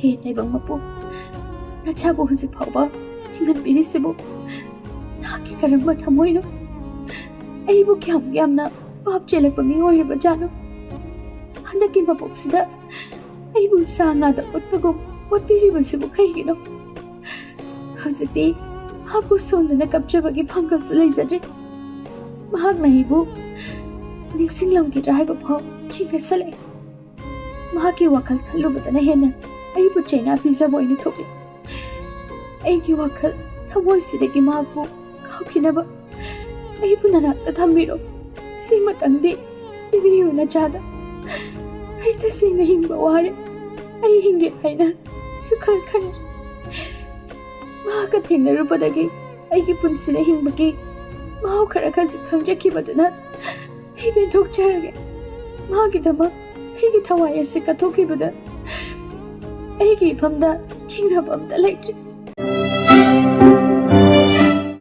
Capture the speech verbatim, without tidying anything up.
ꯍꯦ ꯇꯥꯏꯕꯪ ꯃꯄꯨ, ꯅꯆꯥꯕꯨ ꯍꯧꯖꯤꯛ ꯐꯥꯎꯕ ꯍꯤꯡꯍꯟꯕꯤꯔꯤꯁꯤꯕꯨ ꯅꯍꯥꯛꯀꯤ ꯀꯔꯝꯕ ꯊꯃꯣꯏꯅꯣ? ꯑꯩꯕꯨ ꯀꯌꯥꯝ ꯌꯥꯝꯅ ꯄꯥꯞ ꯆꯦꯜꯂꯛꯄ ꯃꯤ ꯑꯣꯏꯔꯕ ꯖꯥꯠꯅꯣ? ꯍꯟꯗꯛꯀꯤ ꯃꯄꯣꯛꯁꯤꯗ ꯑꯩꯕꯨ ꯁꯥ ꯉꯥꯗ ꯑꯣꯠꯄꯒꯨꯝ ꯑꯣꯠꯄꯤꯔꯤꯕꯁꯤꯕꯨ ꯀꯩꯒꯤꯅꯣ? ꯍꯧꯖꯤꯛꯇꯤ ꯃꯍꯥꯛꯄꯨ ꯁꯣꯟꯗꯨꯅ ꯀꯞꯆꯕꯒꯤ ꯄꯥꯡꯒꯜꯁꯨ ꯂꯩꯖꯗ꯭ꯔꯦ꯫ ꯃꯍꯥꯛꯅ ꯑꯩꯕꯨ ꯅꯤꯡꯁꯤꯡꯂꯝꯈꯤꯗ꯭ꯔꯥ ꯍꯥꯏꯕ ꯐꯥꯎ ꯆꯤꯡꯅꯁꯜꯂꯛꯏ꯫ ꯃꯍꯥꯛꯀꯤ ꯋꯥꯈꯜ ꯈꯜꯂꯨꯕꯗꯅ ꯍꯦꯟꯅ ꯑꯩꯕꯨ ꯆꯩꯅꯥ ꯄꯤꯖꯕ ꯑꯣꯏꯅ ꯊꯣꯛꯂꯤ꯫ ꯑꯩꯒꯤ ꯋꯥꯈꯜ ꯊꯃꯣꯏꯁꯤꯗꯒꯤ ꯃꯍꯥꯛꯄꯨ ꯀꯥꯎꯈꯤꯅꯕ ꯑꯩꯕꯨ ꯅꯅꯥꯛꯇ ꯊꯝꯕꯤꯔꯣ꯫ ꯁꯤꯃꯇꯪꯗꯤ ꯄꯤꯕꯤꯌꯨ ꯅꯆꯥꯗ꯫ ꯑꯩ ꯇꯁꯦꯡꯅ ꯍꯤꯡꯕ ꯋꯥꯔꯦ꯫ ꯑꯩ ꯍꯤꯡꯒꯦ ꯍꯥꯏꯅ ꯁꯨꯈꯜ ꯈꯟꯗ꯭ꯔꯦ꯫ ꯃꯍꯥꯛꯀ ꯊꯦꯡꯅꯔꯨꯕꯗꯒꯤ ꯑꯩꯒꯤ ꯄꯨꯟꯁꯤꯗ ꯍꯤꯡꯕꯒꯤ ꯃꯍꯥꯎ ꯈꯔ ꯈꯖꯤꯛ ꯈꯪꯖꯈꯤꯕꯗꯨꯅ ꯑꯩ ꯄꯦꯟꯊꯣꯛꯆꯔꯒꯦ꯫ ꯃꯍꯥꯛꯀꯤꯗꯃꯛ ꯑꯩꯒꯤ ꯊꯋꯥꯏ ꯑꯁꯤ ꯀꯠꯊꯣꯛꯈꯤꯕꯗ ꯑꯩꯒꯤ ꯏꯐꯝꯗ ꯆꯤꯡꯅꯕ ꯑꯝꯇ ꯂꯩꯇ꯭ꯔꯦ꯫